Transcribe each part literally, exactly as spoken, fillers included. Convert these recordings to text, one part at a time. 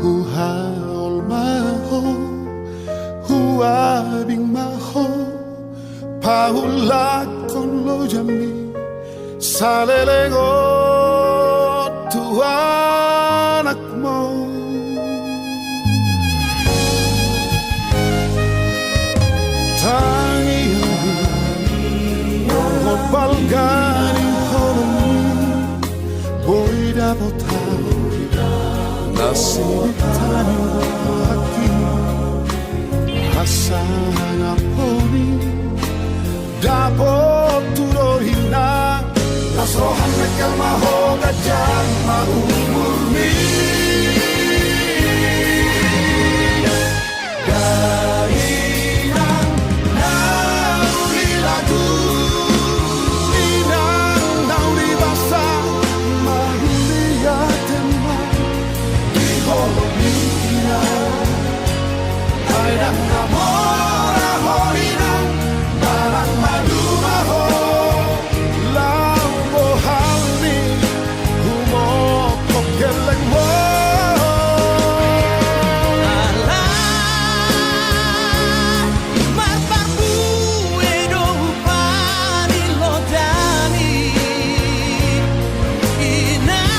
Huhaol ma ho, huabing ma ho, paulakkon lojammi, saleleng on tu anakmu. Tangiangmi, dohot balga ni holongmi, boi dapot ahu na sinitani, hasangapon i dapot tu rohana. Las roham, mengkel ma ho, ganjang ma umurmi. Dainang na uli lagu, inang na uli basa, mauliate ma di holongmi, inang. Ai ndang na mora ho, inang, manang maduma ho. Laho bohal ni humongkop gellengmu. Ala marparbue do upa ni lojami, inang.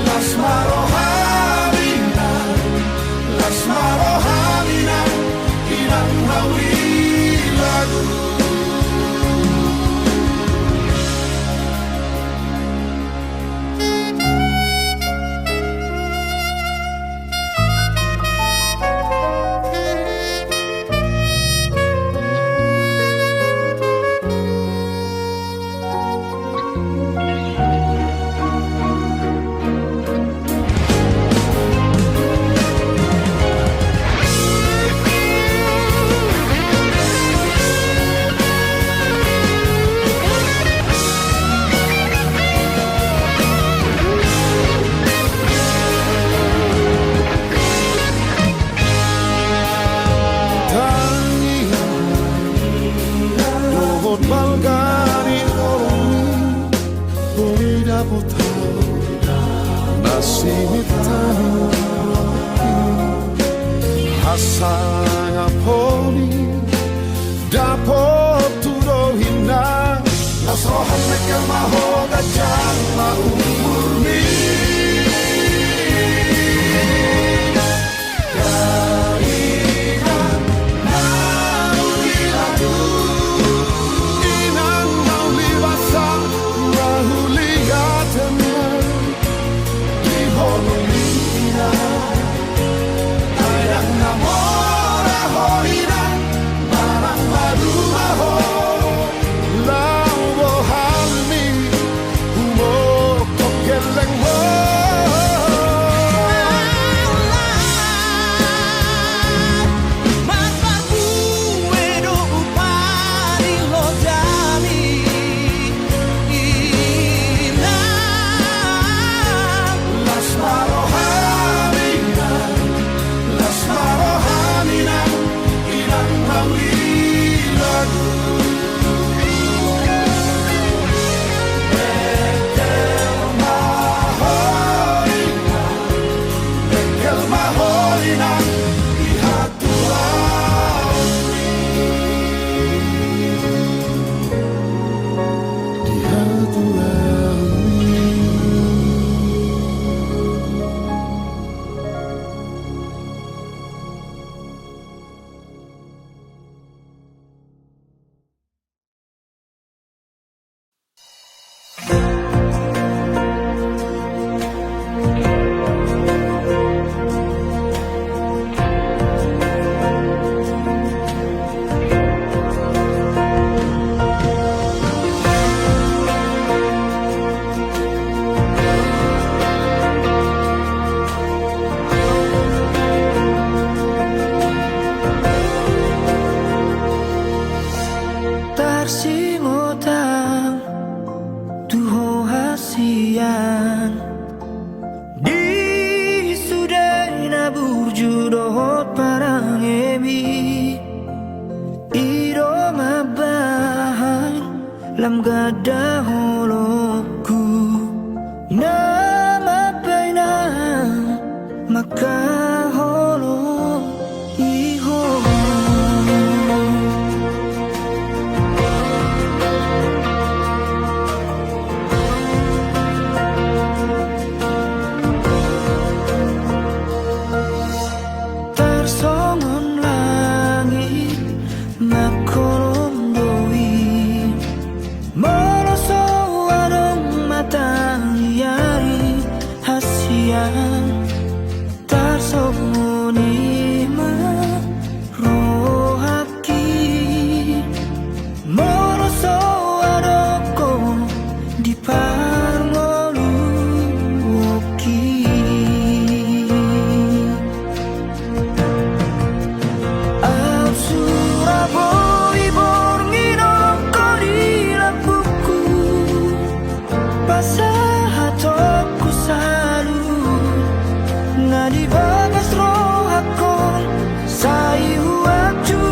Las ma roham, inang. Las ma roham, inang, inang na uli lagu. Tangiang dohot balga ni holongmi, boi dapot ahu na sinitani, hasangapon i dapot tu rohana. Las roham, mengkel ma ho, ganjang ma umurmi. Dainang na uli lagu, inang na uli basa, mauliate ma di holongmi, inang. Ai ndang na mora ho, inang, manang maduma ho. Laho bohal ni humongkop gellengmu. Marparbue do upa ni lojami, inang. Las ma roham, inang. Las ma roham, inang, inang na uli lagu. Mengkel ma ho, inang, mengkel ma ho, inang, di hatuaon i. Di hatuaon i. Tarsingot ahu tu ho hasian, di sude na burju dohot parangemi, i do mambahen lam ganda holongku. Na Kaholongi ho. Tarsongon langit mangholom do i. Molo so adong mataniari hasian, tarsongon i ma rohangki. Molo so adong ho di parngoluonki. Aut sura boi borngin ho di lambungku, pasahatonku salut na di bagas rohangku, sai huanju,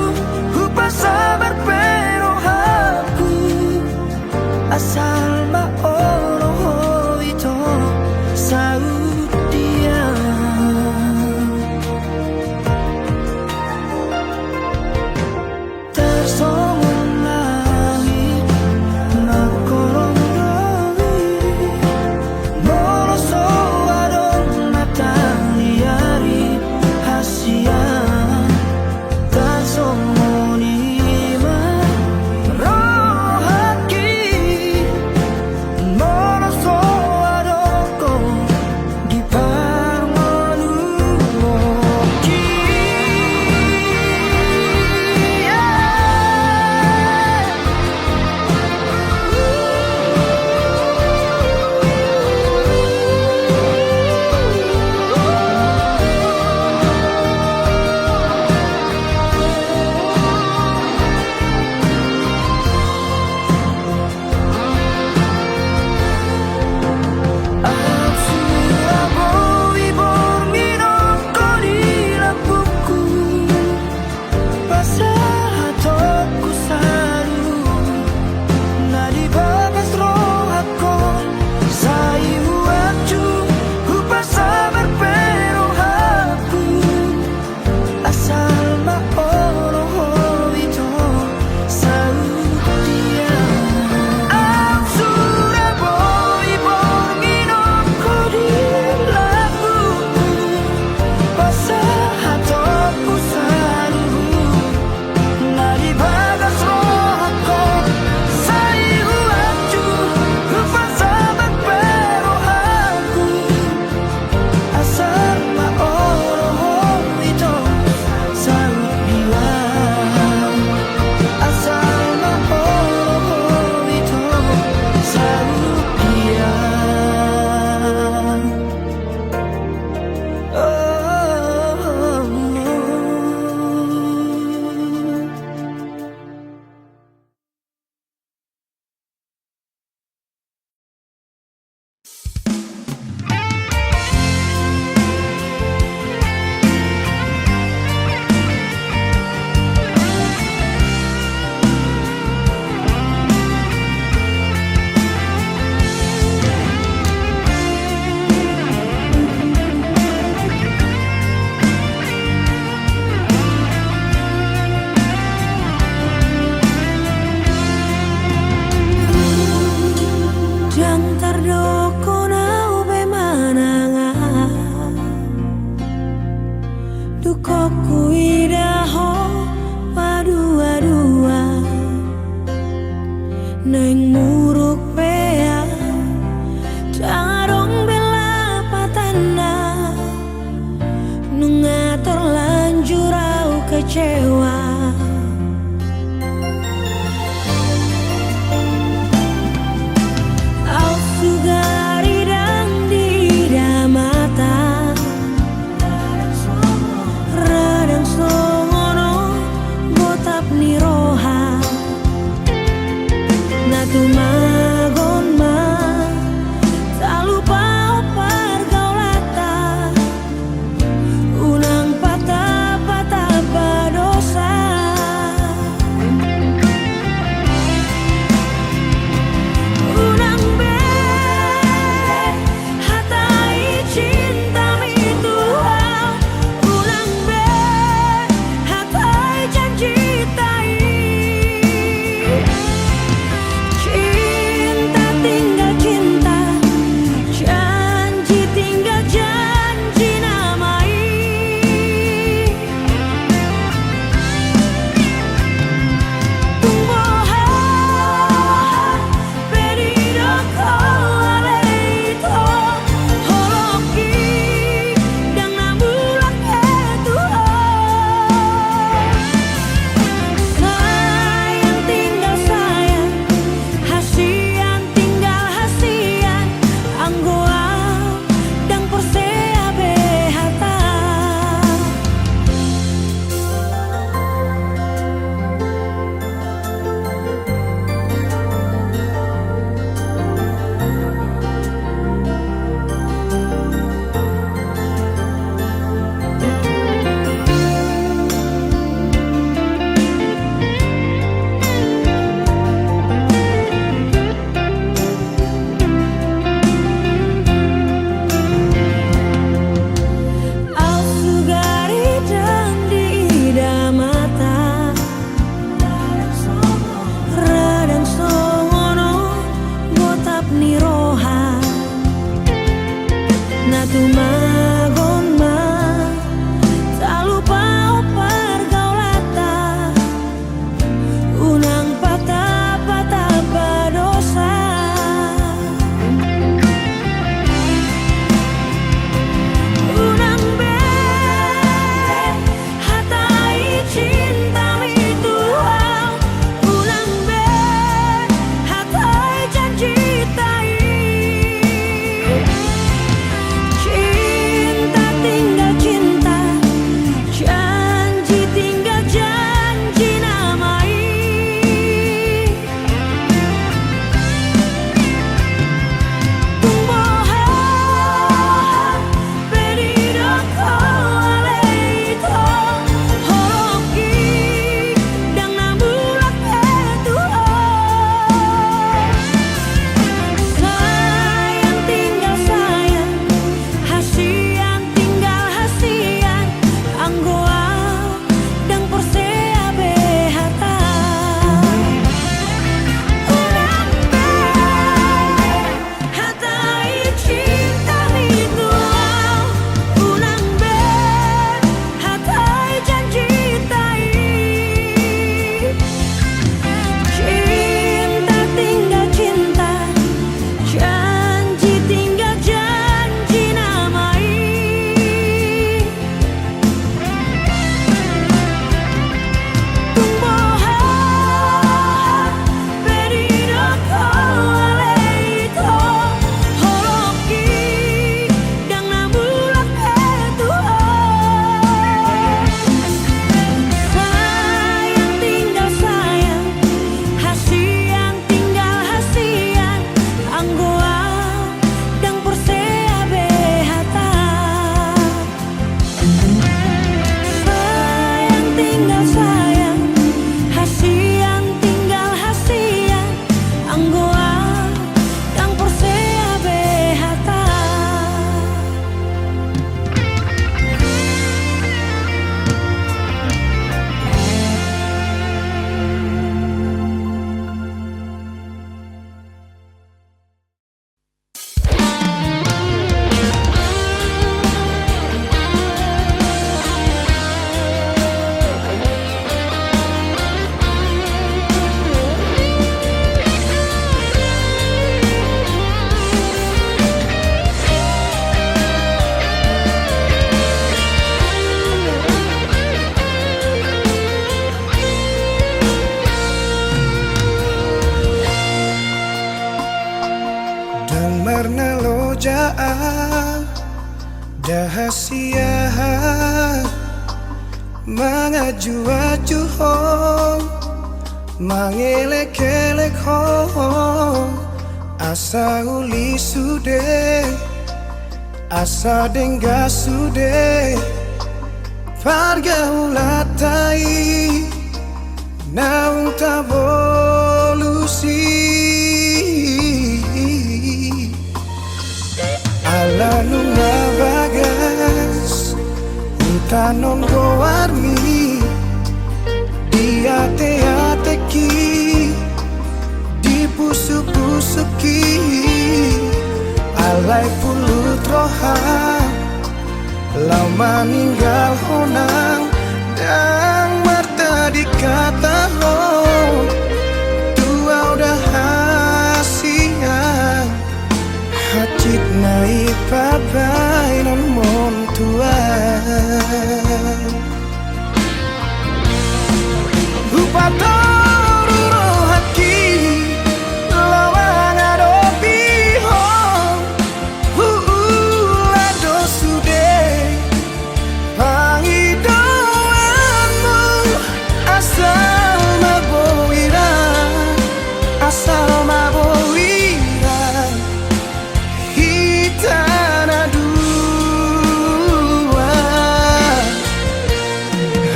hupasabar pe rohangku. Asal ma olo ho ito, saut dia. Tarsongon langit mangholom do i. Molo so adong mataniari hasian, tarsongon i ma rohangki. Molo so adong ho di parngoluonki. Aut sura boi borngin ho di lambungku, pasahatonku salut na di bagas rohangku, sai huanju, hupasabar pe rohangku. Asal ma olo ho ito, saut dia. Aut sura boi borngin ho di lambungku, pasahatonku salut na di bagas rohangku, sai huanju, hupasabar pe rohangku. Asal ma olo ho ito, saut dia. Asal ma olo ho ito, saut dia. Oh. Ndang tardokhon au be manang aha, dung huida ho paduadua. Naeng muruk pe au, ndang adong be lapatanna. Nunga terlanjur au kecewa. Au sugari ndang diida mata, ra ndang songon on gotap ni roha. Na tumagon ma talupahon pargaulanta. Unang patapatapa dos Na tumagon ma, talupa pargaulanta, unang patamba-tamba dosa. Unang be hatai cinta i tu au, unang be hatai janjita i. Cinta tinggal cinta, janji tinggal janji nama i. Tung boha pe didok ho ale ito, holong i ndang na mulak be tu ho. Sayang tinggal sayang, hasian tinggal hasian, anggo au ndang porsea be hata. Unang be hatai cinta i tu au, unang be hatai janjita i. Cinta tinggal cinta, janji tinggal janji nama i. Tung boha pe didok ho ale ito, holong i ndang na mulak be tu ho. Sayang tinggal sayang, hasian tinggal hasian, anggo au ndang porsea be hata. Sayang tinggal sayang, hasian tinggal hasian, anggo au ndang porsea be hata. Ndang marnaloja au, ndang hasian mangajuaju ho, mangelekelek ho, asa uli sude, asa denggan sude pargaulanta i naung tabolus i. Ala nunga bagas hutanon goarmi, diateateki, dipusupusuki, alai pulut roha laho maninggal ho nang, ndang martadi hata ho tu au, ndang hasian hansit na i pabaenonmon tu au. Hupatoru rohangki laho mangadopi ho, huula do sude pangidoanmu, asal ma boi ra, asal ma boi ra hita na dua.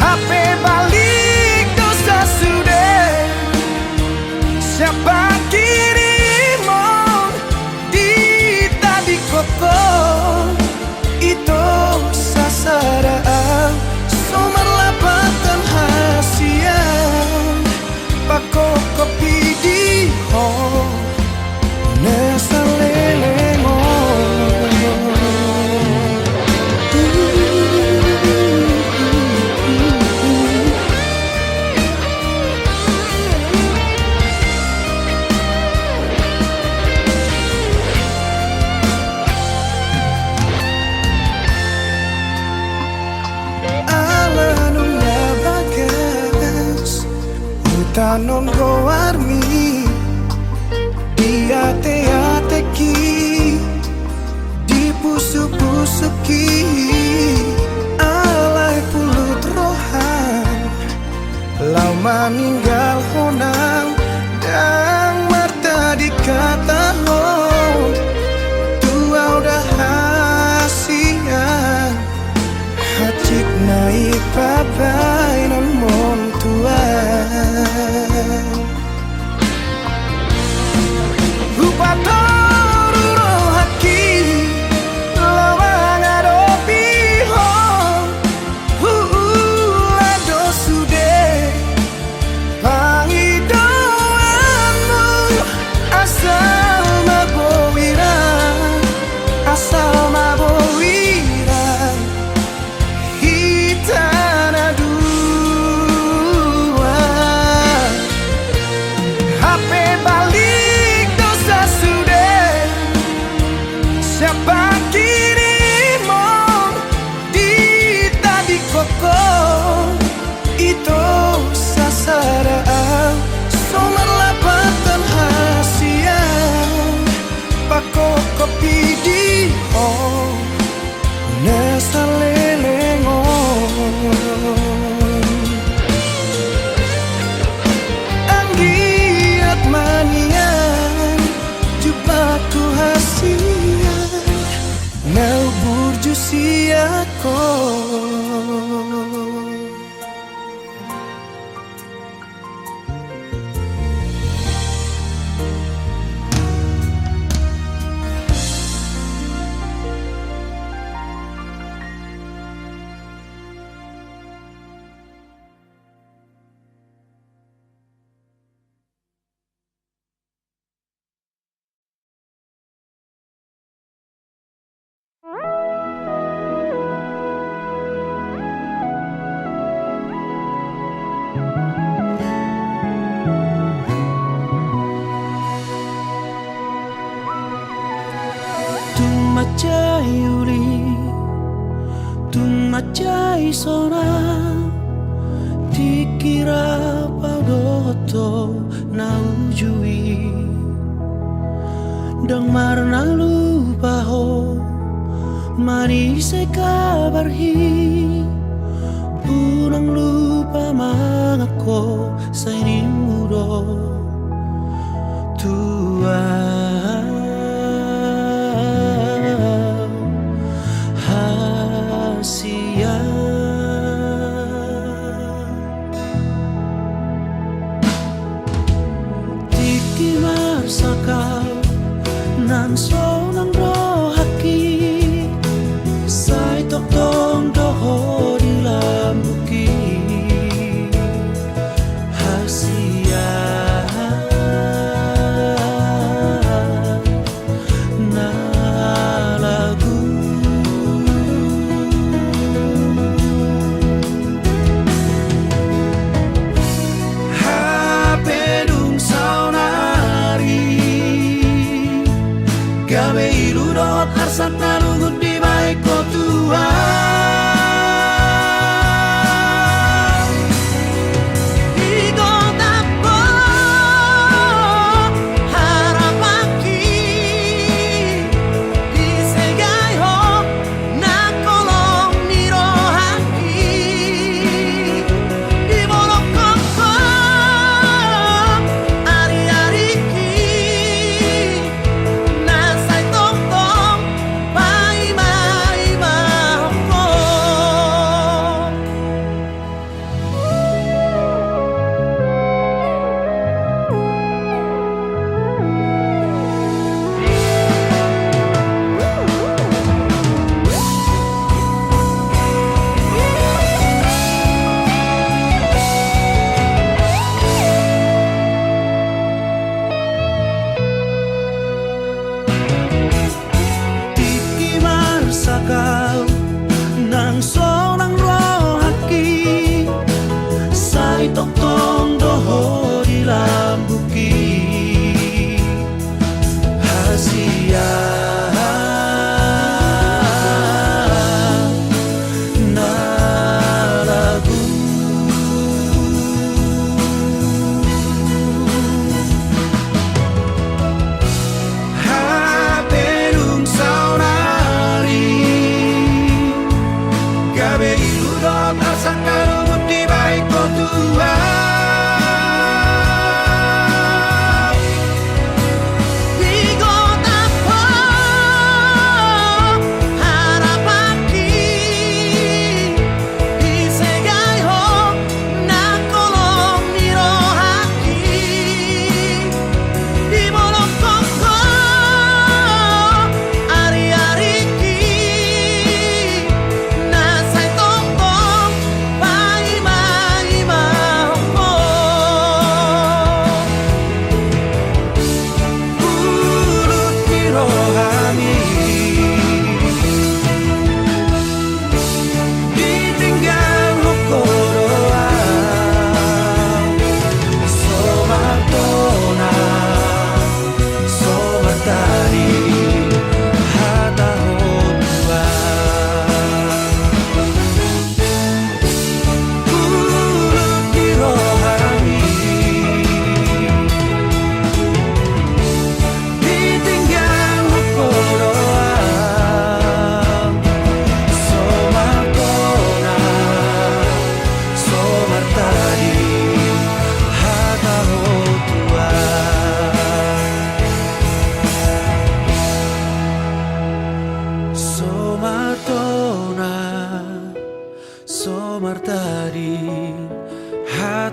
Hape balik dosa sude, Annon goarmi diateateki, dipusukpusuki, alai pulut roham laho maninggalhon au, ndang martadi hata ho, tu au da hasian. Hansit na i pabaenonmon tu au. Hupatoru rohangki laho mangadopi ho, huula do sude pangidoanmu. Asal ma boi ra, asal ma boi ra hita na dua. Hape balik do sasude sian pangkirimon di tadingkon ho. Ito sasada au so marlapatan hasian, pakokop i di ho na saleleng on. Anggiat ma nian jumpangku hasian, na umburju sian ho. Tung mansai uli, tung mansai sonang, tingki rap au dohot ho na uju i. Ndang marnalupa ho manise kabar hi, unang lupa manganhon sai ninmu do tu au hasian. Tingki marsangkap nang sonang rohangki, sai tongtong do ho di lambungki hasian.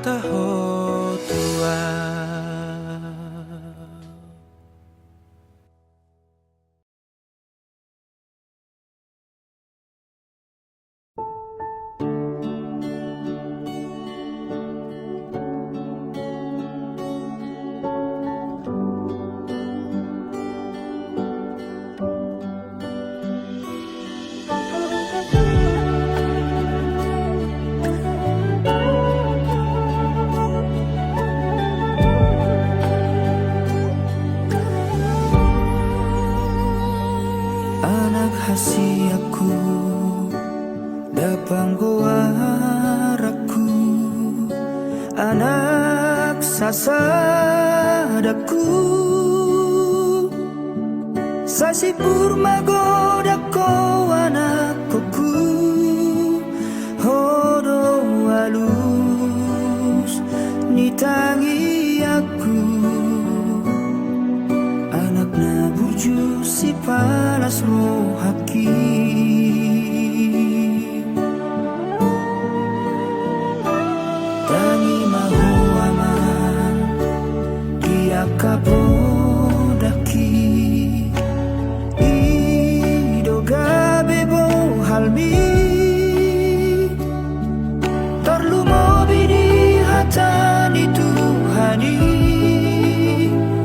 Taho Tuhan. Anak hasianku, dapang goaranku, anak sasadangku. Sai sipur ma godangku, anakkongku, ho do alus ni tangiangku, anak na burju sipalas rohangki. Tangi ma ho amang di angka podangki, i do gabe bohalmi. Tarlumobi di hata ni Tuhan i,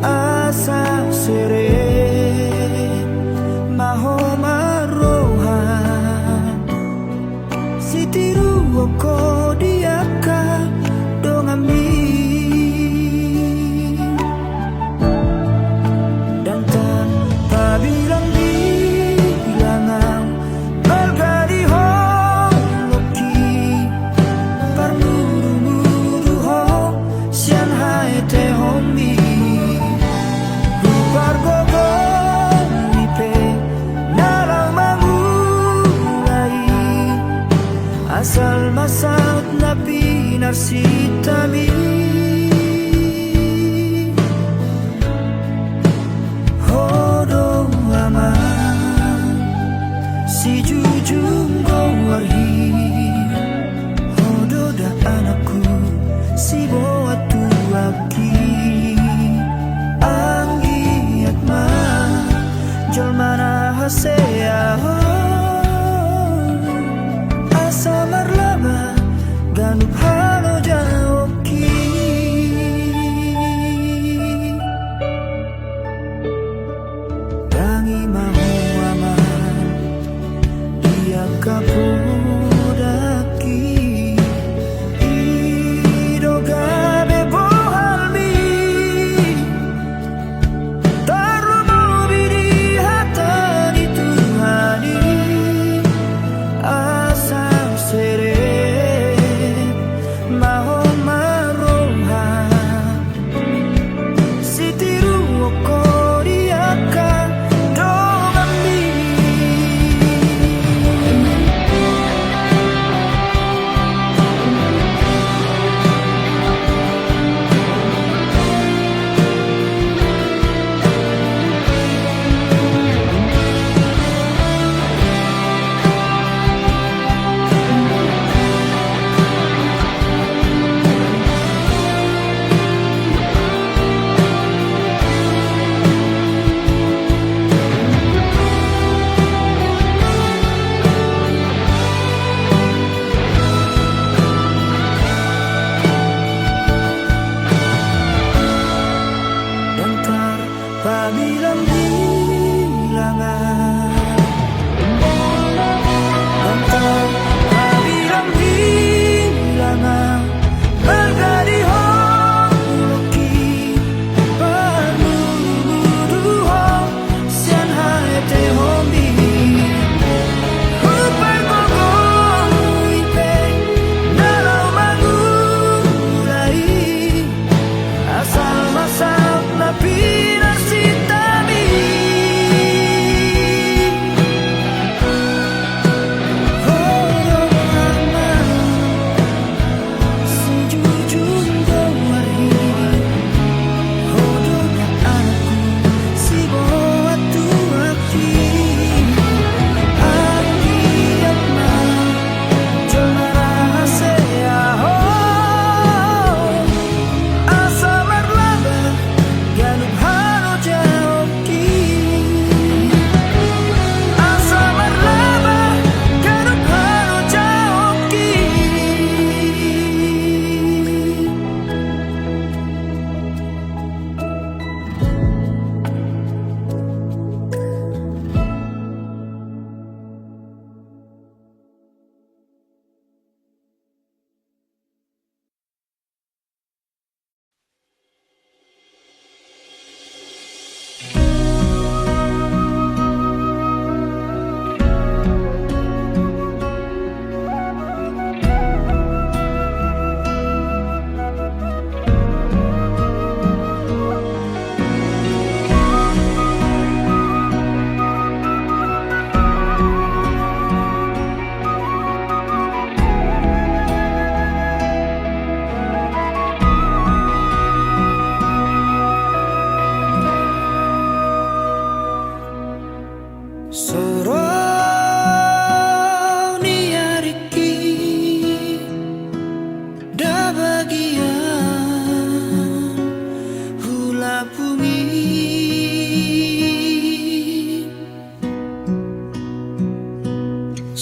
asa serep ma ho marroha. Sitiruon ho di angka donganmi. Ndang tapabilang-bilang au balga di holongki, parmudu-mudu ho sian haetehonmi. Hupargogo i pe na laho mangula i, asal ma saut na pinarsinta mi. Ho do amang sijujung goar i, ho do da anakku siboan tuangki. Anggiat ma jolma na hasea ho, asa marlaba ganup halojaonki. Tangi ma ho amang di angka podangki, i do gabe bohalmi. Tarlumobi di hata ni Tuhan i, asa serep ma ho marroha. Sitiruon ho di angka donganmi.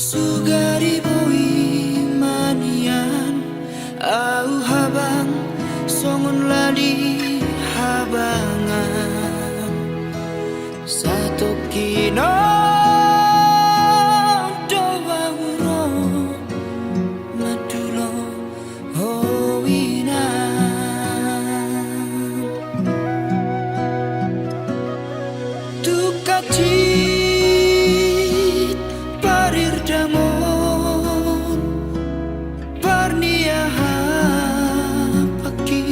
Sugari boi manian au habang songon lali habangan. Satongkin on do au ro mandulo ho inang. Tung hansit parirdangon, parniahapanki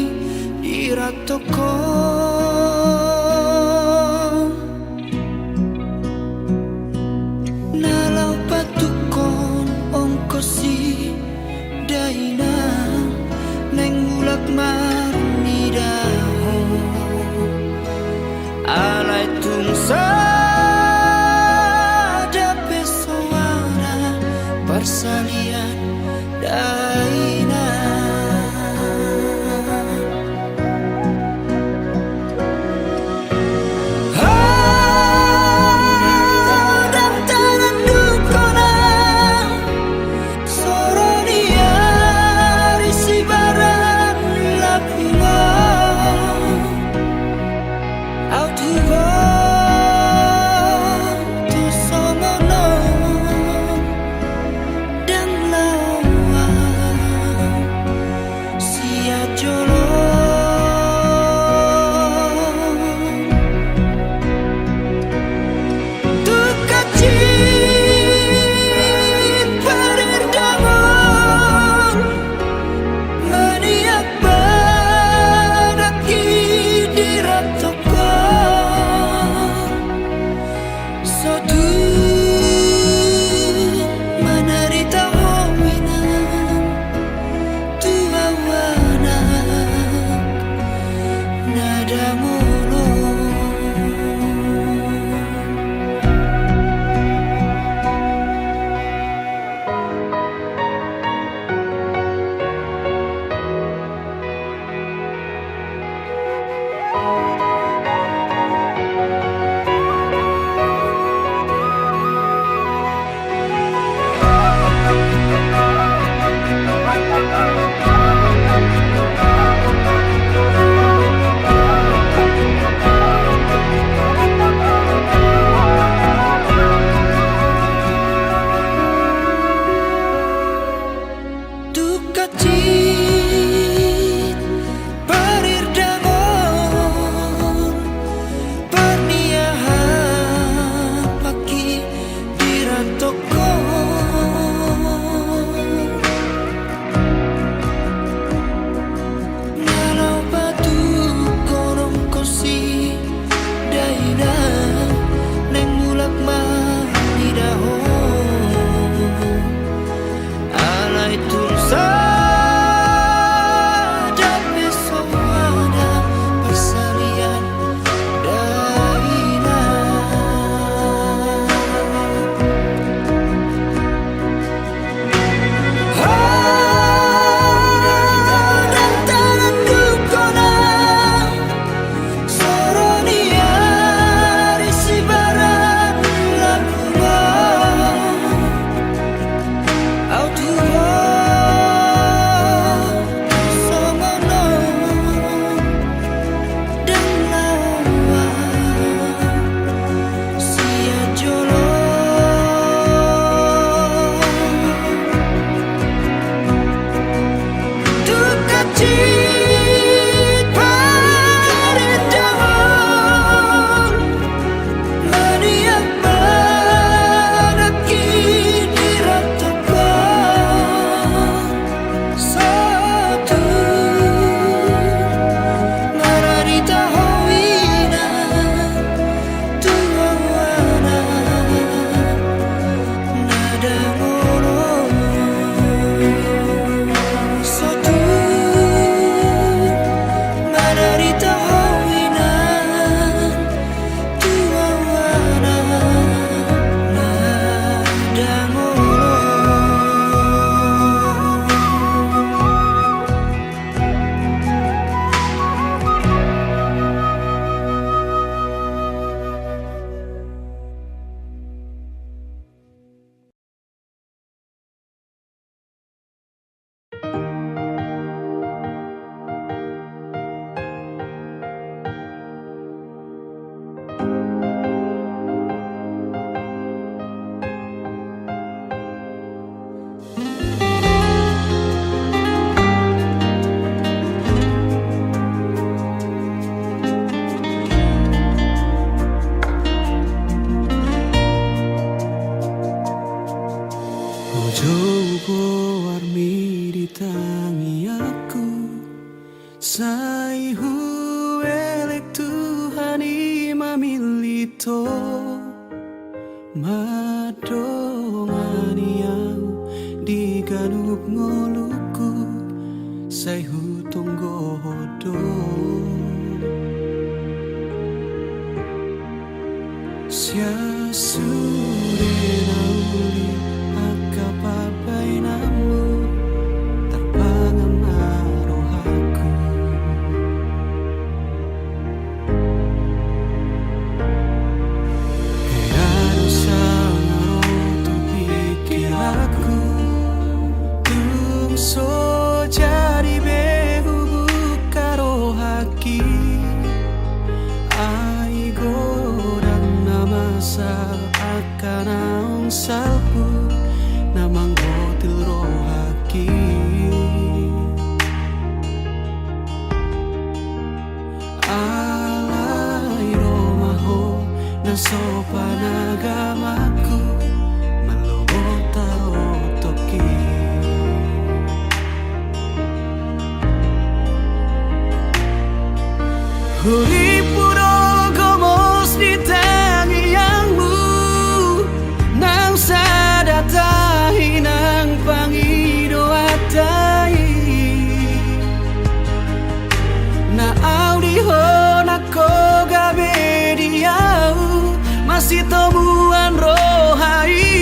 dirantokhon. Na laho patukkon ongkos i da inang, naeng mulak marnida ho. Alai tung sada pe soara parsalian da inang. Jou goarmi di tangiangku, sai huelek Tuhan i mamillit Ho, mandongani ahu di ganup ngolungku, sai hutonggohon do. Sian sude na uli angka pambahenanmu, tarpangan ma rohangku. Hea do sanga ro tu pingkiranku, tung so jadi be hubuka rohangki. Ai godang na masa angka naung salpu, na manggotil rohangki. Alai ro ma Ho na so panagamanku, mallobot tarotokki. Hurippu do gomos di tangiangmu, naung sada tahi nang pangidoanta i. Na au di Ho nangkok gabe di au masitomuan roha i.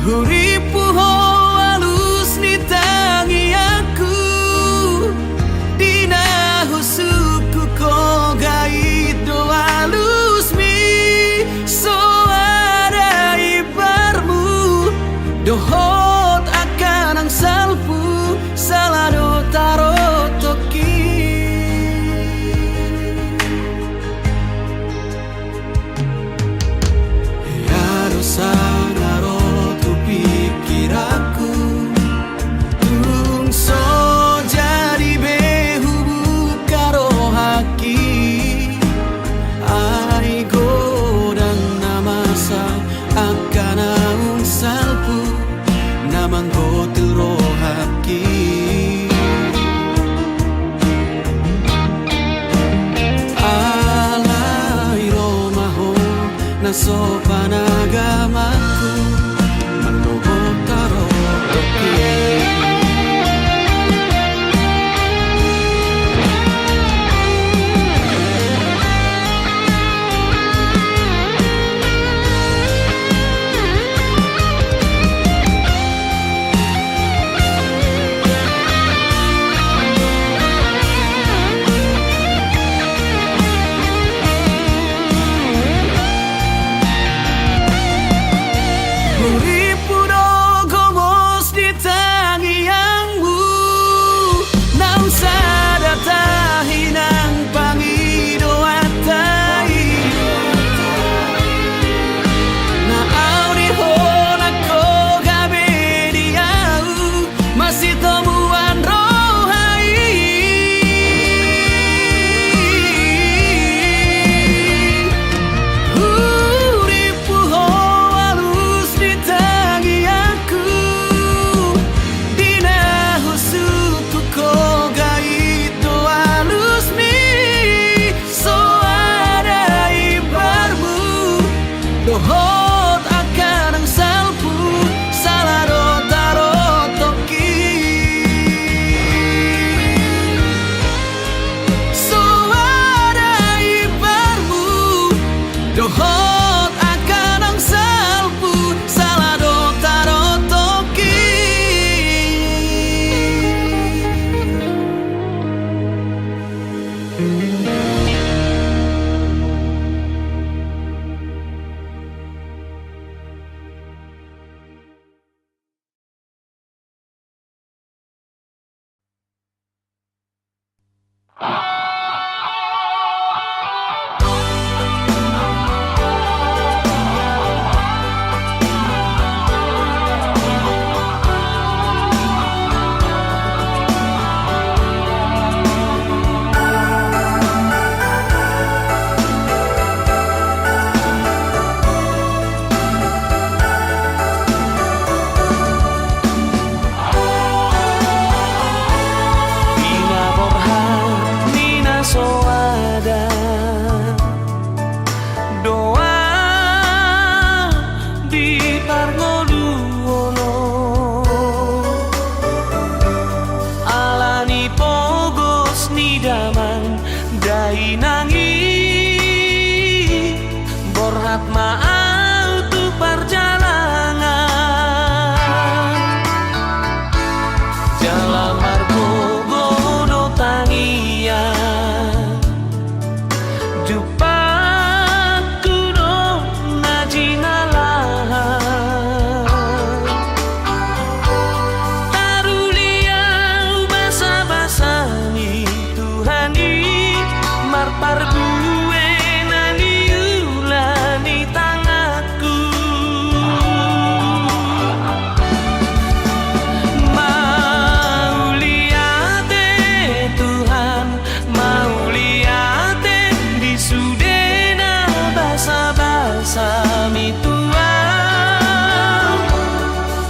Hurippu Ho alus ni tangiangku, di na husungkun Ho gait do alusmi, so ada imbarmu dohot angka naung salpu, sala do tarotokki. Hea do sanga ro tu pingkiranku, tung so jadi be hubuka rohangki. Ai godang na masa angka naung salpu, na manggotil rohangki. Alai ro ma Ho na so panagamanku, mallobot tarotokki. Ma au tu parjalangan, jala margogo do tangiang, jumpangku do na jinalahan. Taruli au basabasa ni Tuhan i, marparbue na niula ni tanganku. Mauliate Tuhan, mauliate di sude na basabasami Tuhan.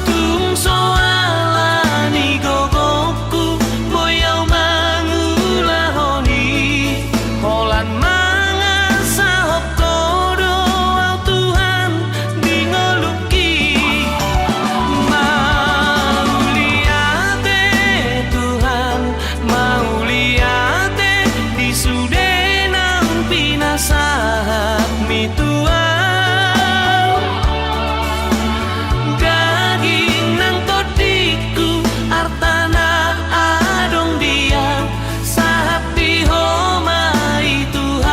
Tung so ala ni gogongku boi au mangulahon i, holan mangasahon Ho do au Tuhan di ngolungki. Mauliate Tuhan, mauliate di sude naung pinasahatmi Tuhan. Daging nang tondingku, arta na adong di au, sahat di Ho ma i Tuhan.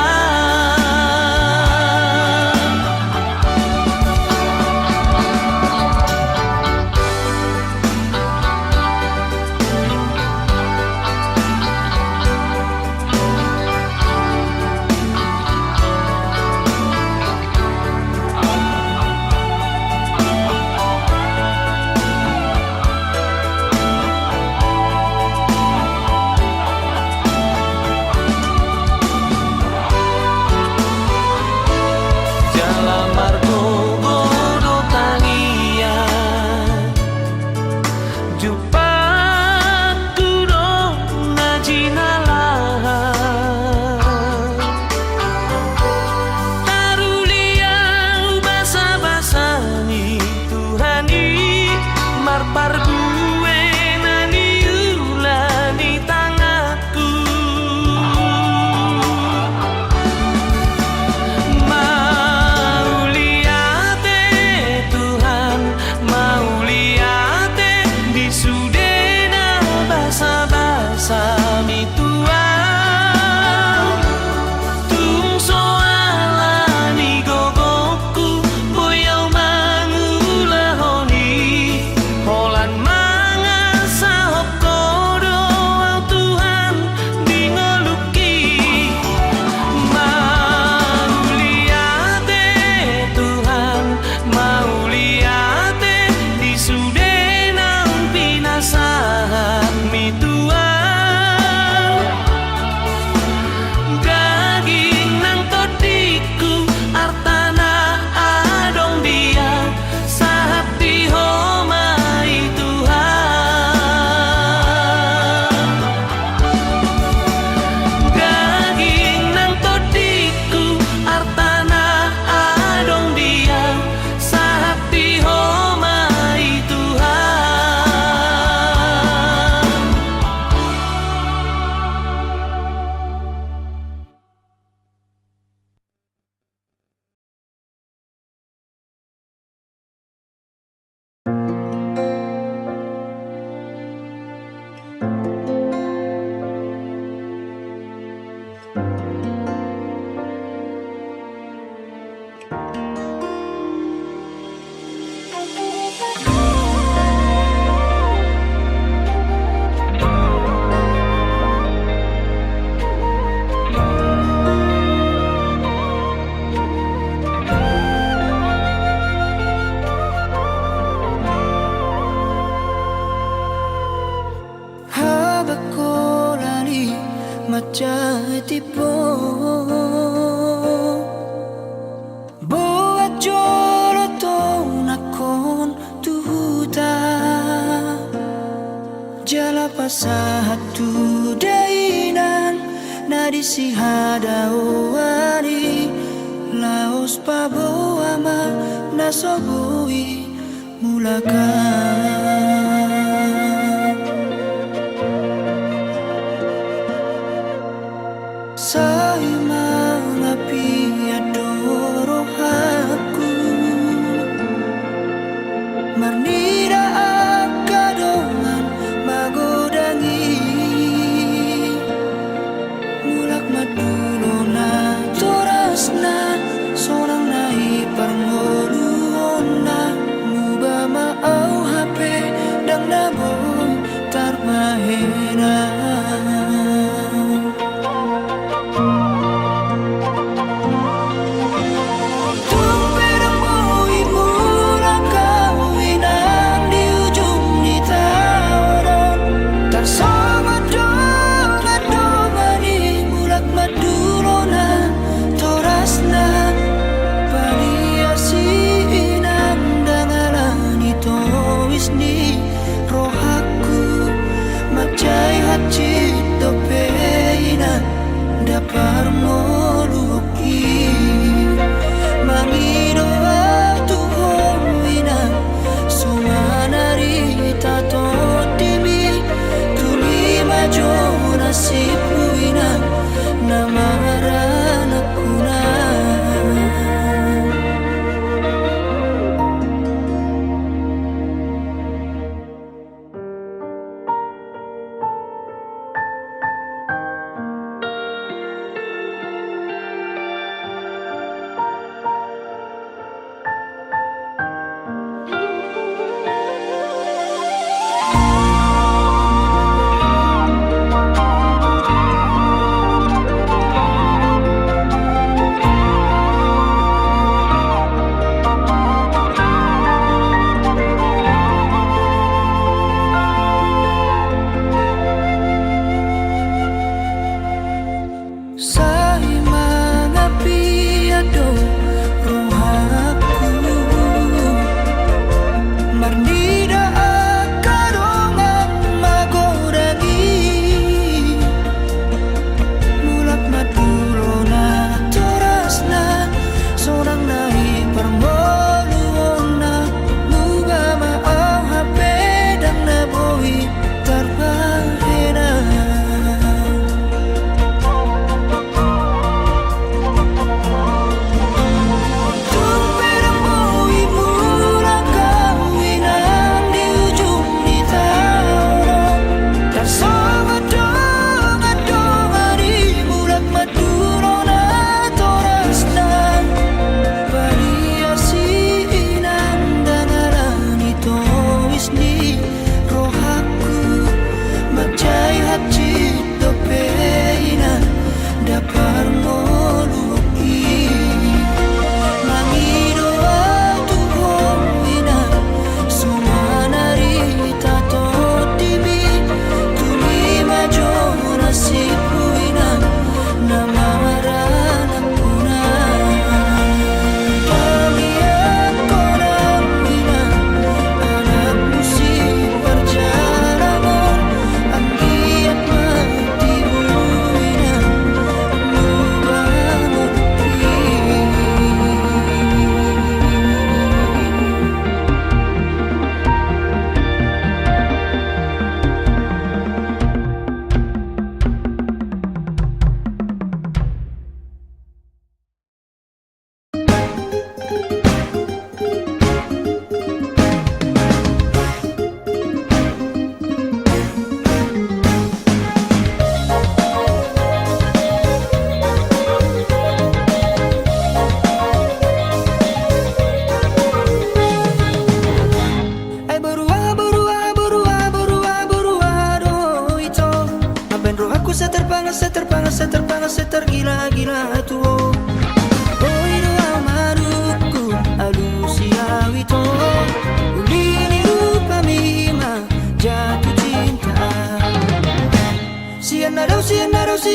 Jala margogo do tangiang, jumpangku do na jinalahan. Taruli au basabasa ni Tuhan i, marparbue na niula ni tanganku. Mauliate Tuhan, mauliate di sude na basabasami Tuhan. Tung so ala ni gogongku boi au mangulahon i, holan mangasahon Ho do au Tuhan di ngolungki. Mauliate Tuhan, mauliate di sude naung pinasahatmi Tuhan. Daging nang tondingku, arta na adong di au, sahat di Ho ma i Tuhan. Daging nang tondingku, arta na adong di au, sahat di Ho ma i Tuhan. Habang holan i manjahit timbo, boan jolo tonangkon tu huta, jala pasahat tu dainang na di sihadaoan i, laos paboa ma na so boi mulak. Sai mangapian do roha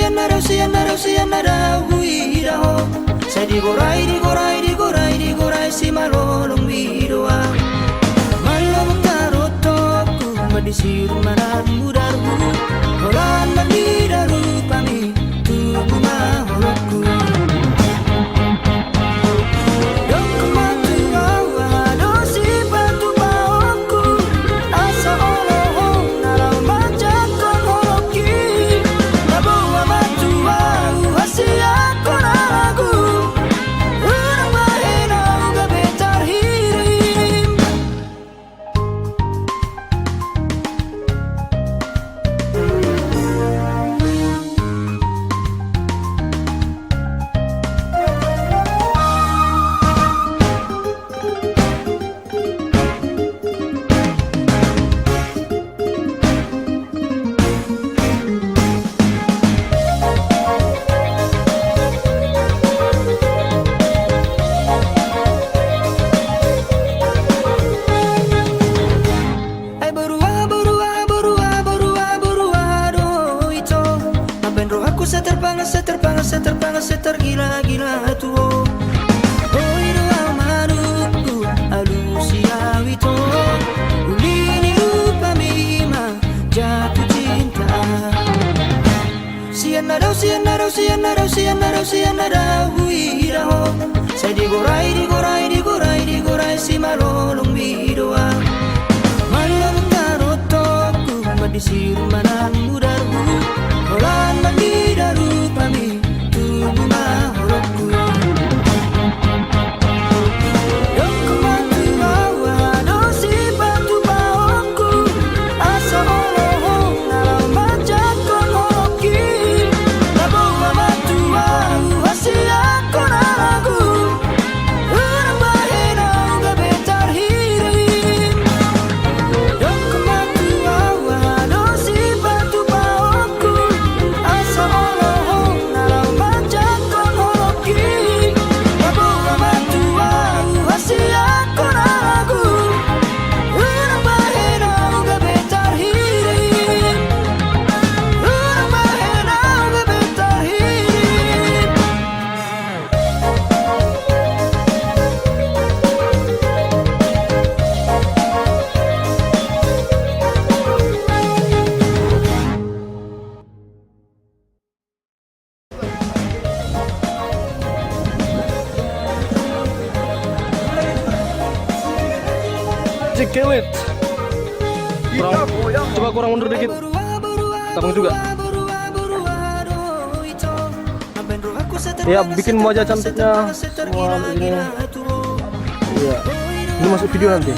Sian na dao, sian na dao, sian na dao huida ho. Sai digorai, digorai, digorai, digorai simalolong mi do ahu. Mallobot tarotopku, mandisir ma na mudarhu. Holan mandida rupami, tubu ma holongku. Dok ma tu ahu, aha do sipatupaonku, asa olo ho na laho manjangkon holongki. Na boha ma tu ahu hasianghon ahu, unang bahen ahu gabe tarhirim. Ai boru aha, boru aha, boru aha, boru aha, boru aha do ho ito? Mambahen rohangku sai tarpanga, sai tarpanga, sai tarpanga, sai targila-gila tu ho. Boi do ahu manungkun, alusi ahu ito. Uli ni rupami ma jatuh cinta. Sian na dao, sian na dao, sian na dao, sian na dao, sian na dao huida ho. Sai digorai, digorai, digorai, digorai simalolong mi do ahu. Mallobot tarotopku, mandisir ma na mudarhu. Holan mandida rupami, tubu ma holongku. Dok ma tu ahu, aha do sipatupaonku, asa olo ho na laho manjangkon holongki. Na boha ma tu ahu hasianghon ahu, unang bahen ahu gabe tarhirim. Dok ma tu ahu, aha do sipatupaonku, asa olo ho na laho manjangkon holongki. Na boha ma tu ahu hasianghon ahu, unang bahen ahu gabe tarhirim. Unang bahen ahu gabe tarhirim. Cik Kewit. Kurang, coba kurang mundur dikit. Gampang juga. Ya, bikin wajah cantiknya semua begini. Iya. Ini masuk video nanti.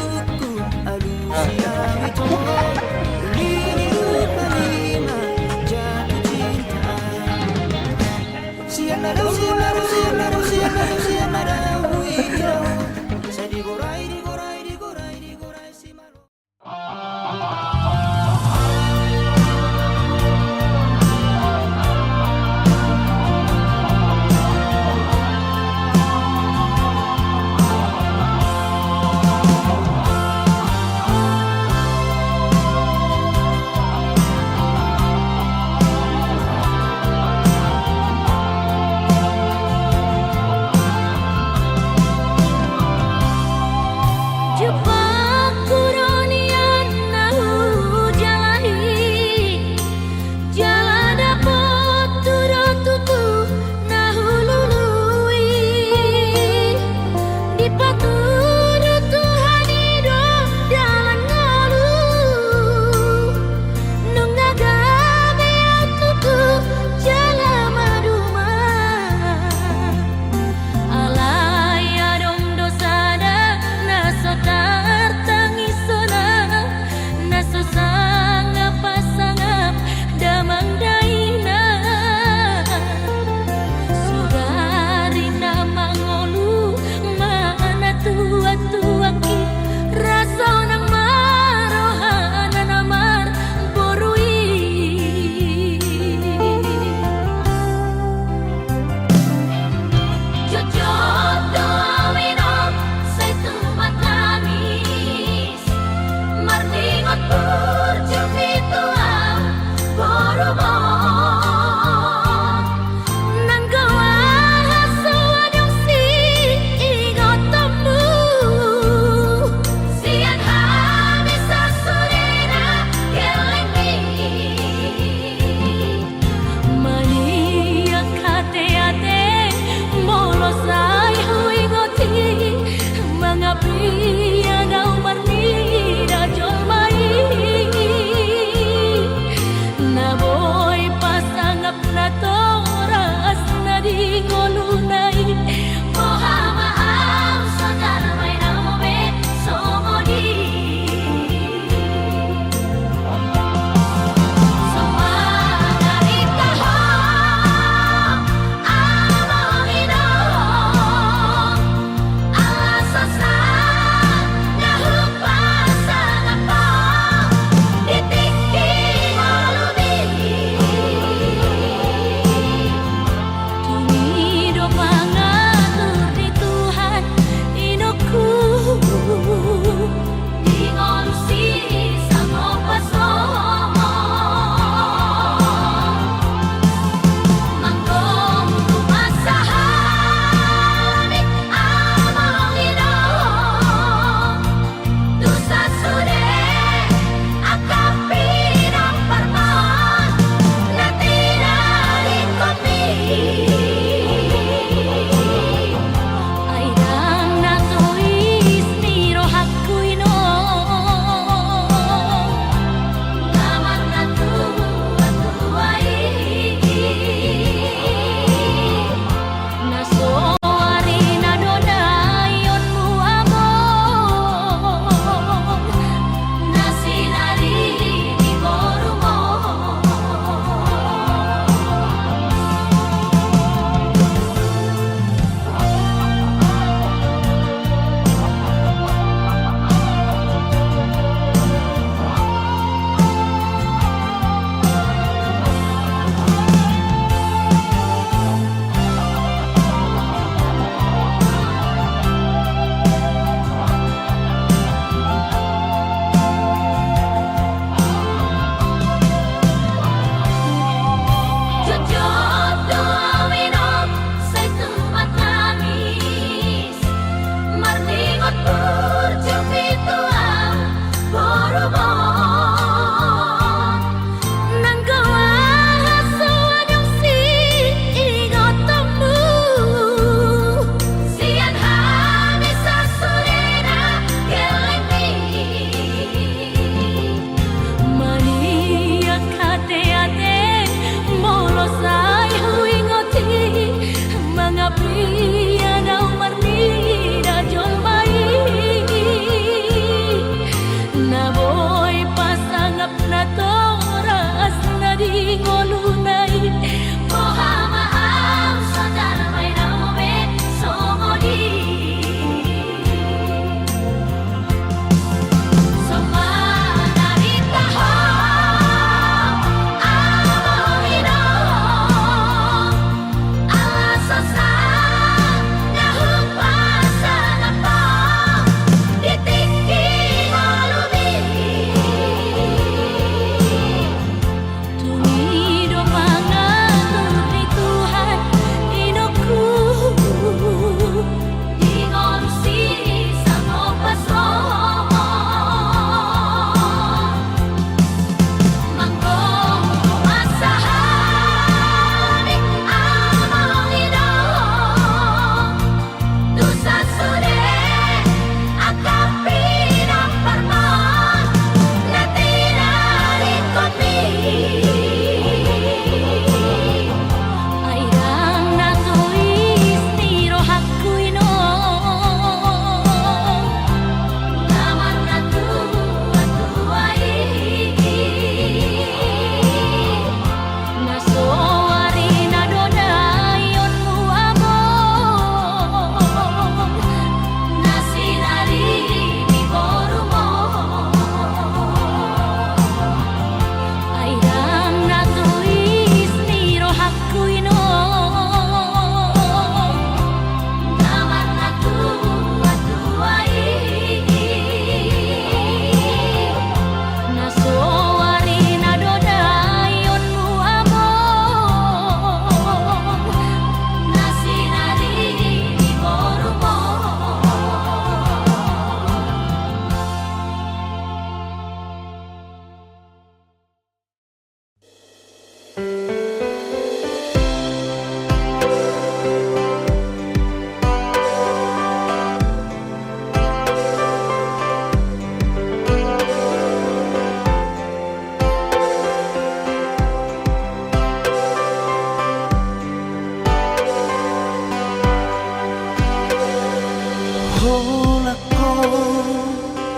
Holan ho,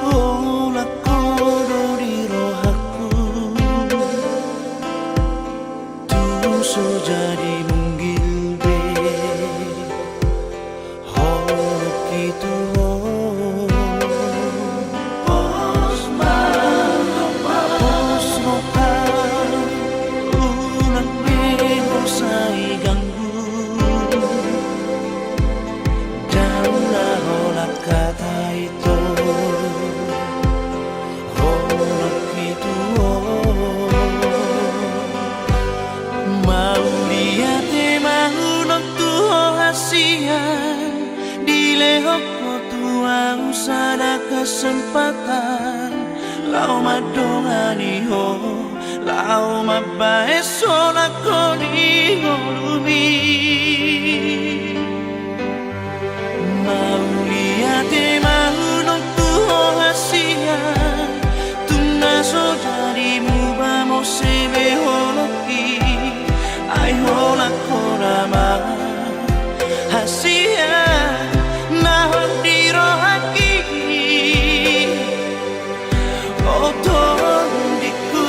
holan ho do di rohangku, tung so jadi munggil be. Holongki tu ho. Pos ma, pos roha, unang be ho sai ganggu. Ndang na holan hata i tu ho. Holongki tu ho. Mauliate ma unang tu ho hasian, dilehon ho tu ahu sada kesempatan, laho mandongani ho, laho mambahen holan ho di ngolumi. Mauliate ma unang tu ho hasian, tung na so jadi muba muse be holongki, ai holan ho nama hasian na hot di rohangki. O tondingku.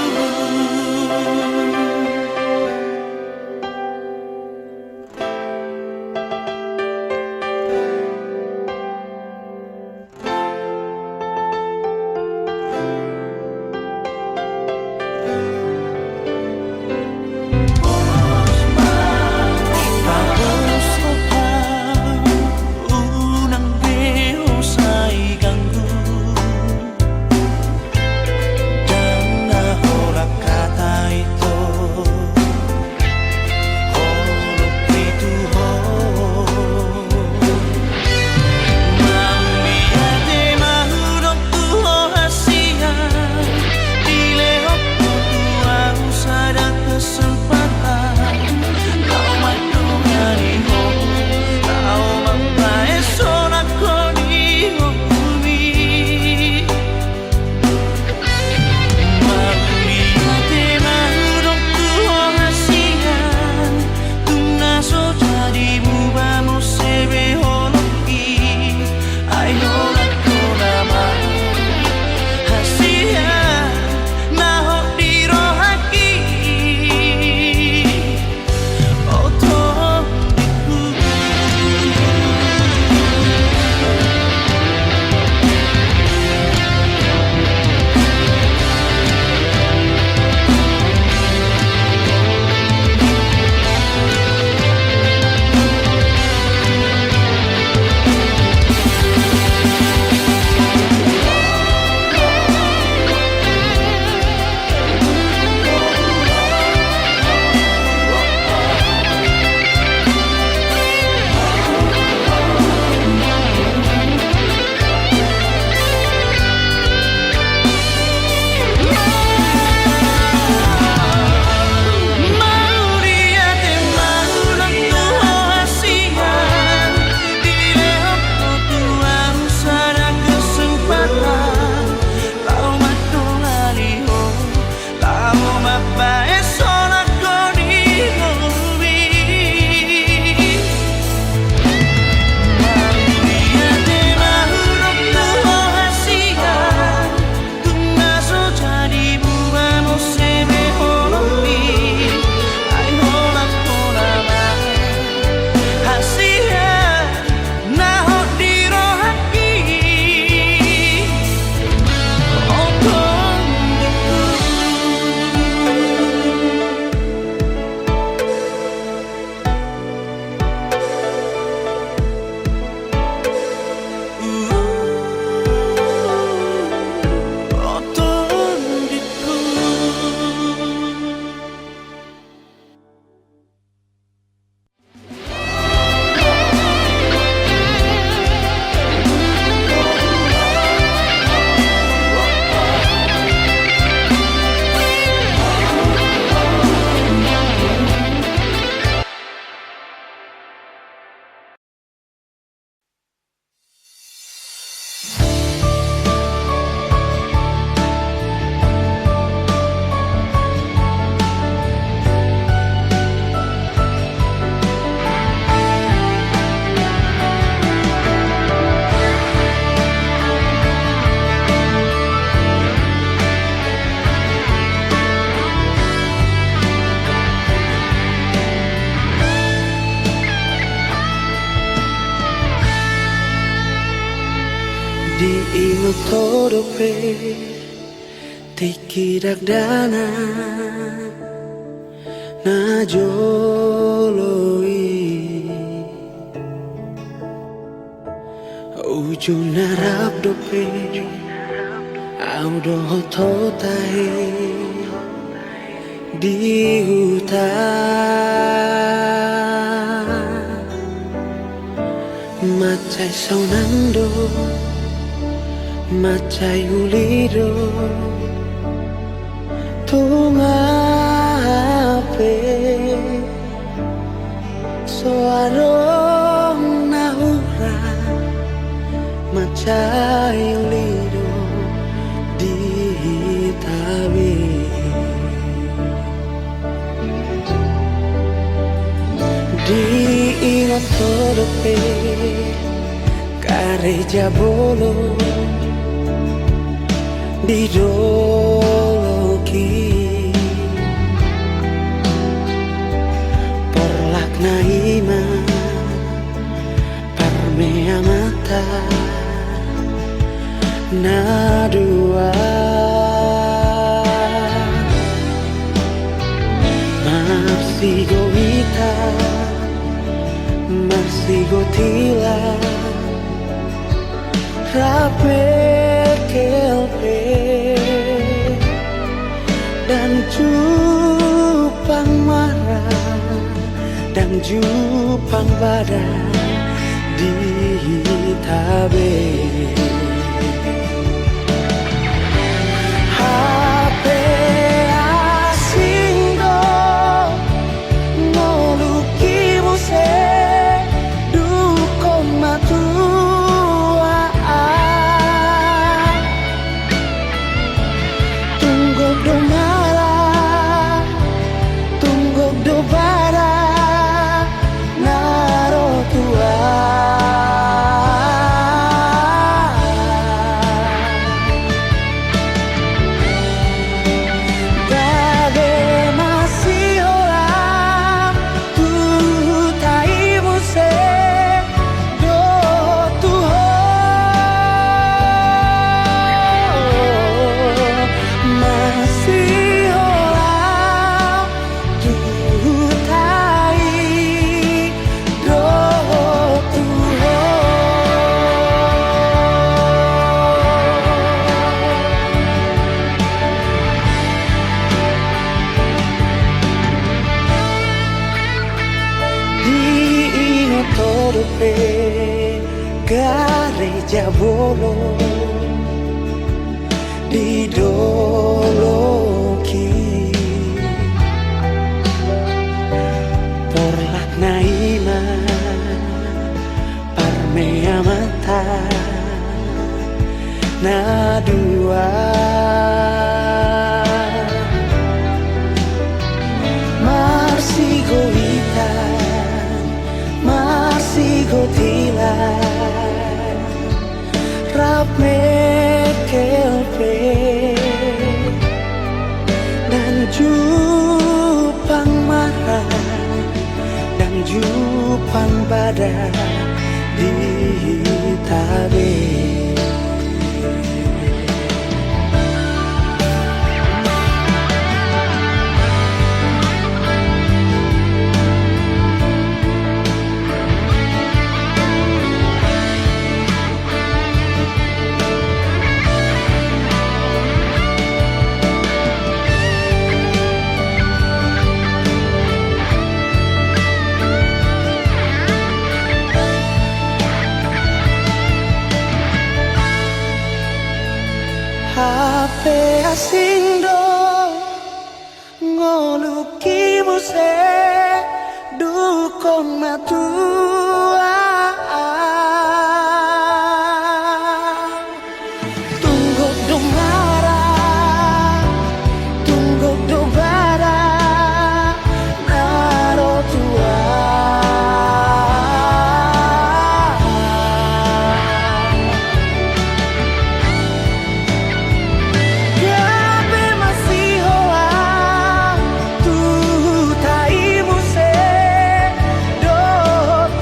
Ingot ho dope tingki dakdanak na jolo i. Ujungna rap dope au dohot ho tahe di huta. Mansai saonang do, mansai uli do, tung hape so adong na hurang, mansai uli do di hita be. Diingot ho dope karejo bolon di dolok i. Porlakna i ma parmeamanta na dua. Marsigoitan, marsigotilan, rap mengkelpe, ndang jumpang muara, ndang jumpang badan di hita be. Hape asing do ngolungki muse, dungkon ma tua. Tung gok do mara, tung gok do bara, na ro tua. Gabe masihola tu huta i muse dohot tu ho. Masihola tu huta i dohot tu ho. Diingot ho dope gareja bolon di dolok i. Porlakna i ma parmeamanta na dua. Marsigoitan, marsigotilan, rap mengkelpe, ndang jumpang muara, ndang jumpang badan di hita be. Hape asing do ngolungki muse, dungkon ma tua. Tung gok do mara, tung gok do bara, na ro tua. Gabe masihola tu huta i muse dohot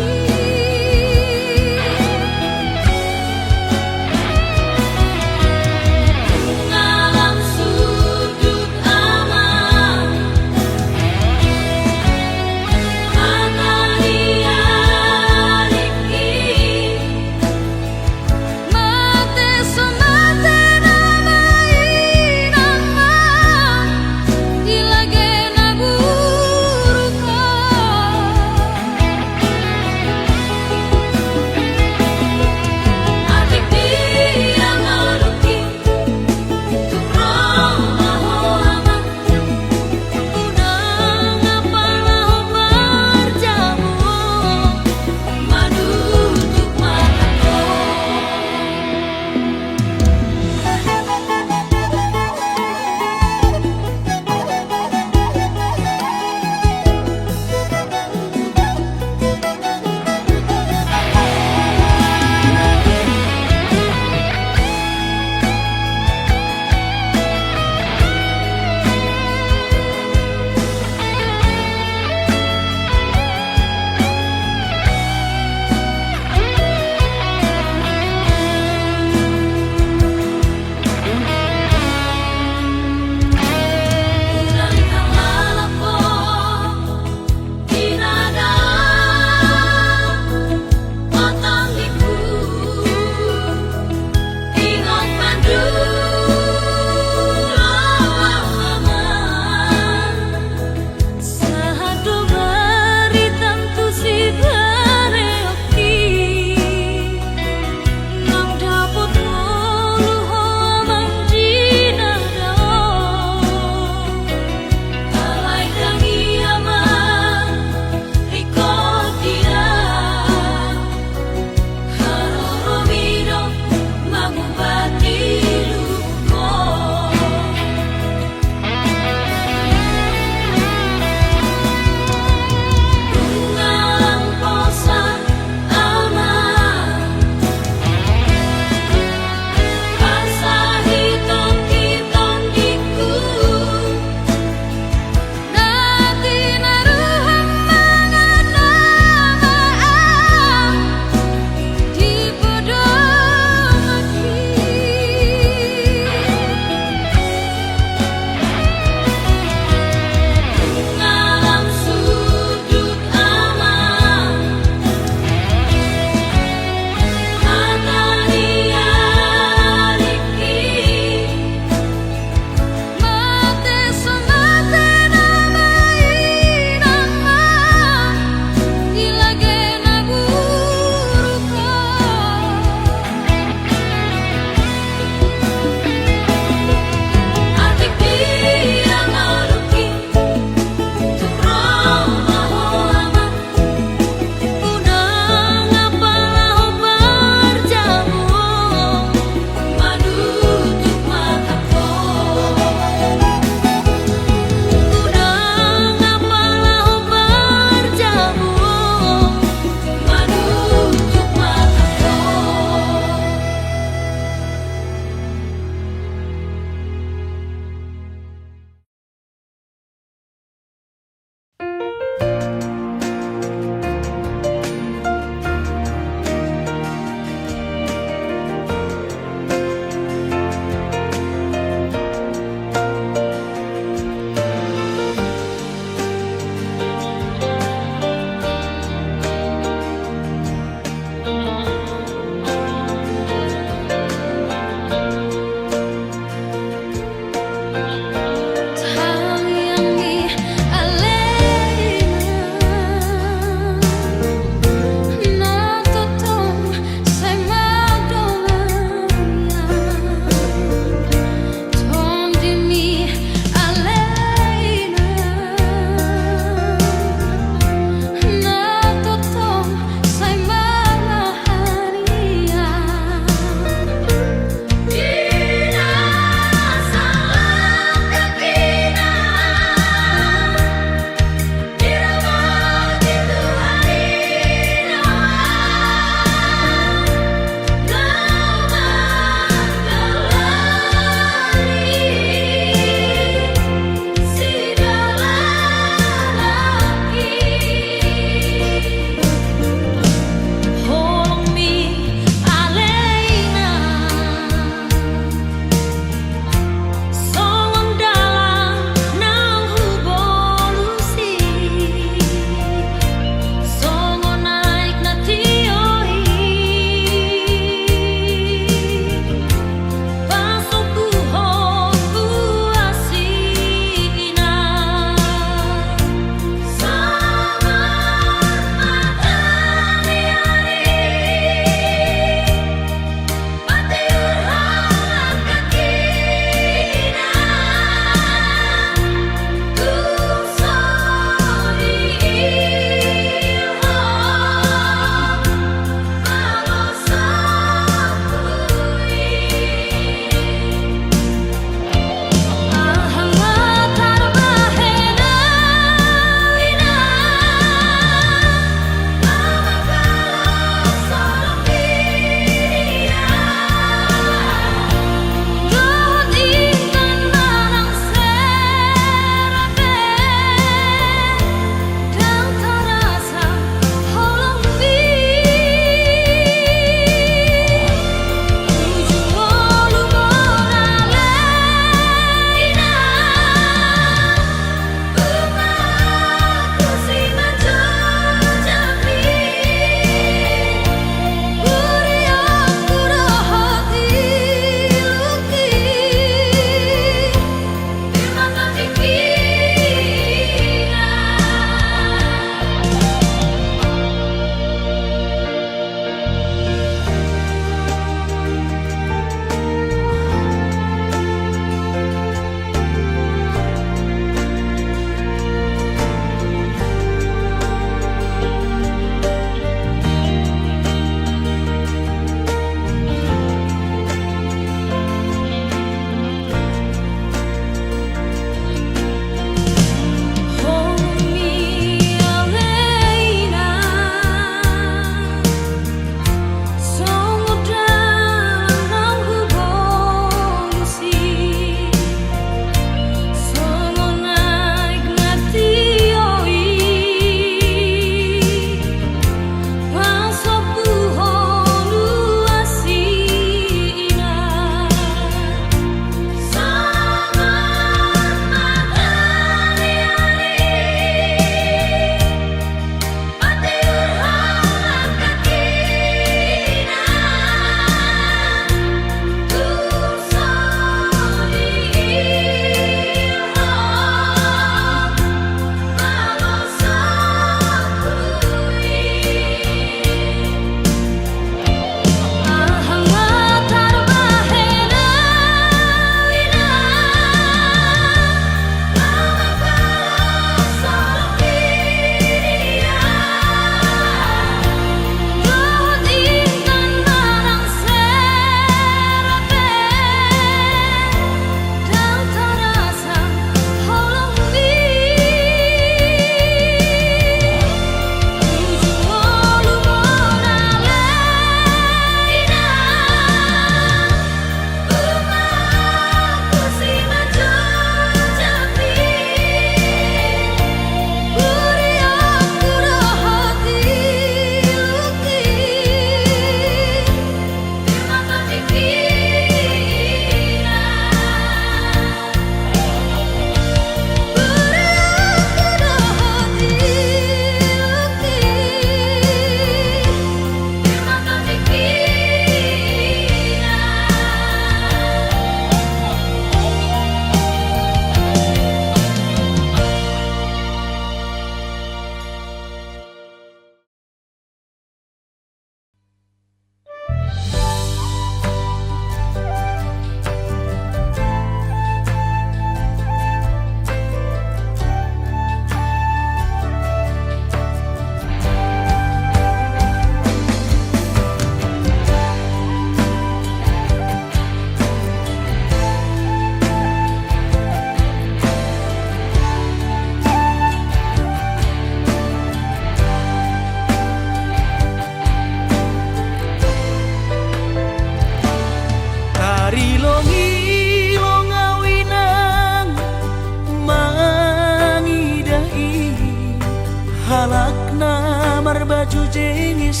Jujengis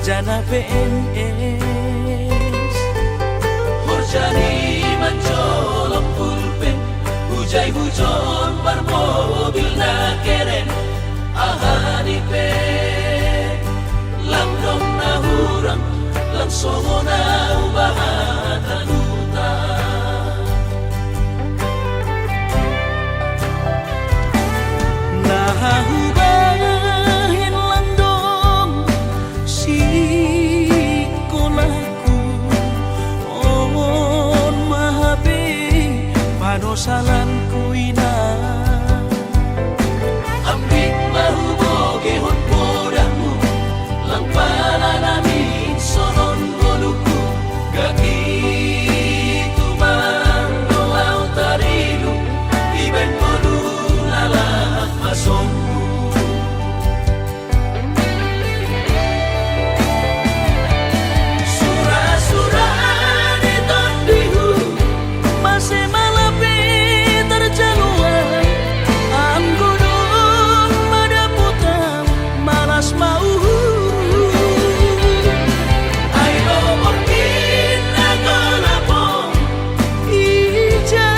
jana P N S. Horjani manjolom pulpen, hujai hujon marmobil na keren. Aha ni pe, lang dong na hurang, lang songon na hubahen hata duta. Na hubahen lang dong sikolahku, on ma hape panosalanku ina. Ambit ma hubogehon podahmu, lang pala na minsonon ngolungku, gati tumang do au taridung, ibaen ngolu lalap ma sombu. Sura-sura ni tondihu, mase ma lape tarjalo au, anggo dong ma dapotan malas ma uhurhu. Ai do borngin na golap on, ija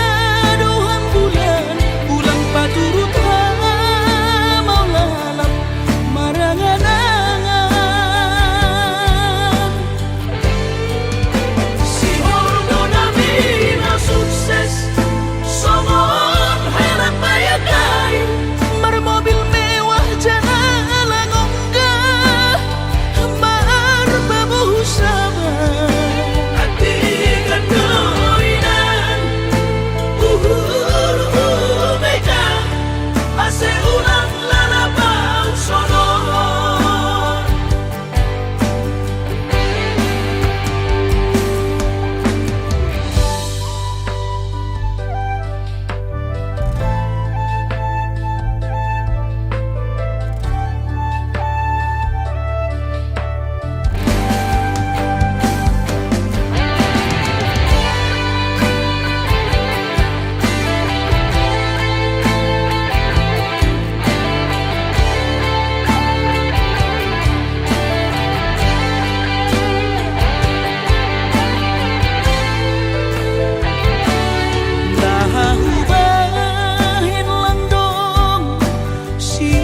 do hambulan, ulang paturut hamaol lalap marangan-angan. Sihol do nami na sukses, songon hela payagai, marmobil mewah jala lang ongga, marpabohu saba. Andigan do inang, uhurhu mega, ase ulang lalap au sonon. Na hubahen lang dong sikolahku,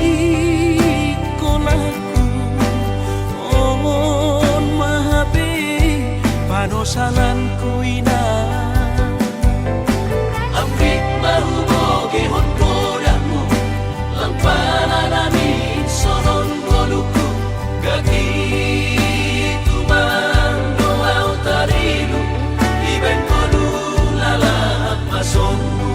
on ma hape panosalanku ina. Ambit ma hubogehon podahmu, lang pala na minsonon ngolungku, gati tumang do au taridung, ibaen ngolu lalap ma sombu.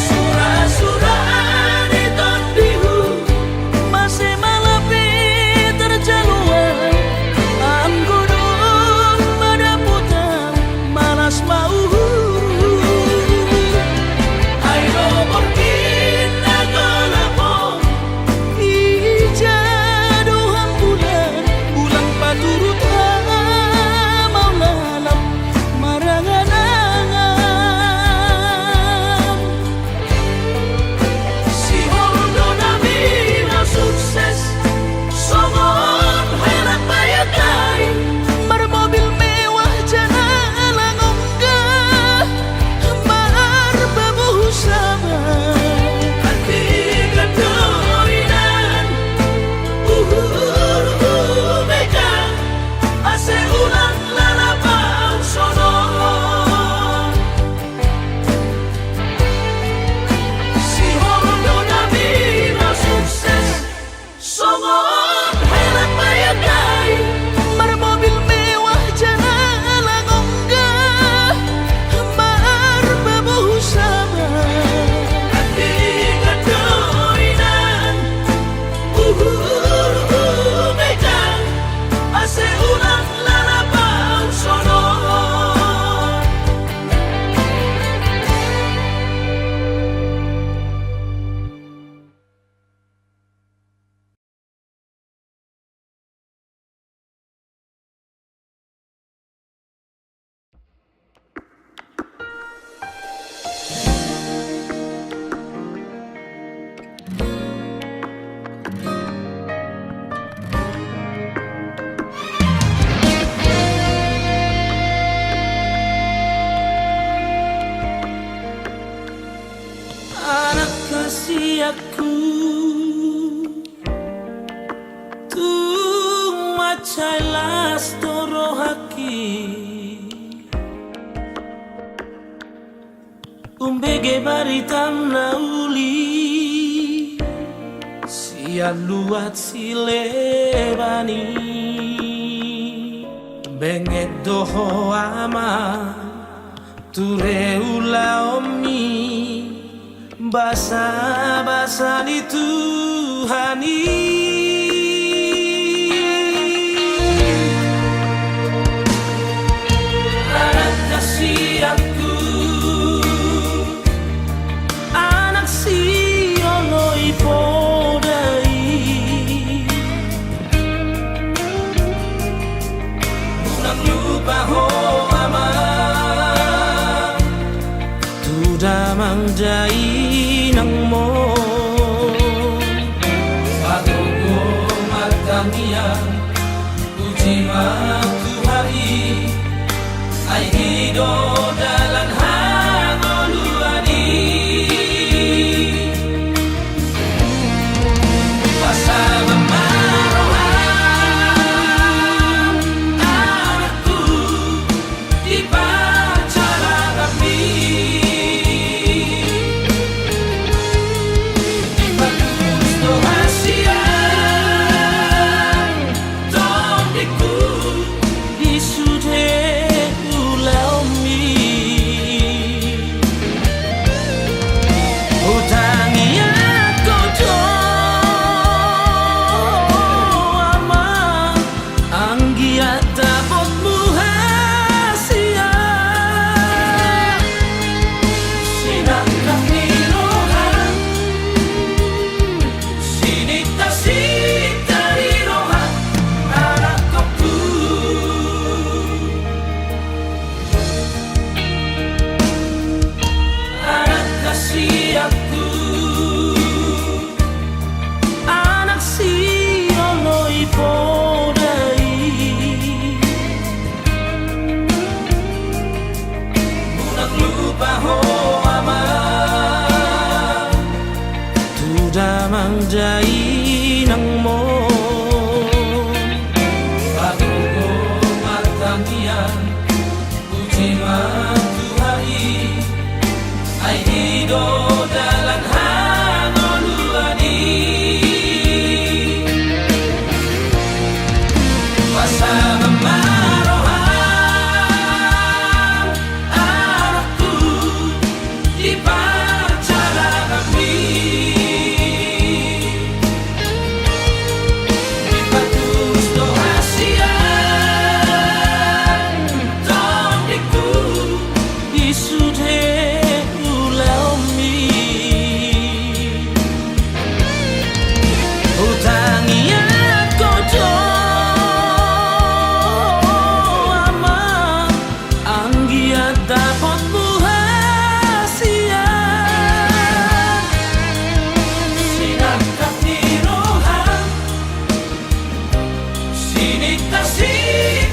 Sura-sura ni tondihu, mase ma lape tarjalo au, anggo dong ma dapotan malas ma uhurhu. Ai do borngin na golap on, ija do hambulan, ulang paturut hamaol lalap marangan-angan. Sihol do nami na sukses, songon hela payagai, marmobil mewah jala lang ongga, marpabohu saba. Andigan do inang, uhurhu mega, ase ulang lalap au sonon. Sihol do nami na sukses, songon hela payagai, marmobil mewah jala lang ongga, marpabohu saba. Andigan do inang, uhurhu mega, ase ulang lalap au sonon. Tung mansai las do rohangki. Umbege baritam na uli sian luat sileban i. Benget do ho ama, ture ulaonmi, basabasa ni Tuhan i. Anak hasianku, anak sioloi poda i. Unang lupa ho ama, tu damang dainangmu. Pagogo martangiang, puji ma Tuhan i, ai i do dalan hangoluan i. Pasaba ma roham, anakku, di parjalananmi. Dipatulus do hasian tondingku di sude ulaonmi. Hutangiangku do ama, anggiat dapot muhasian. Sinangkap ni roham, sininta-sinta ni roham, anakku. Anak hasianku, anak sioloi poda i. Unang lupa ho ama, tu damang dainangmu. Pagogo martangiang, puji ma Tuhan i, ai i do dalan hangoluan i. Pasaba ma roham, anakku, di parjalananmi. Dipatulus do hasian tondingku di sude ulaonmi. Hutangiangku do ama, anggiat dapot muhasian. Sinangkap ni roham, sininta-sinta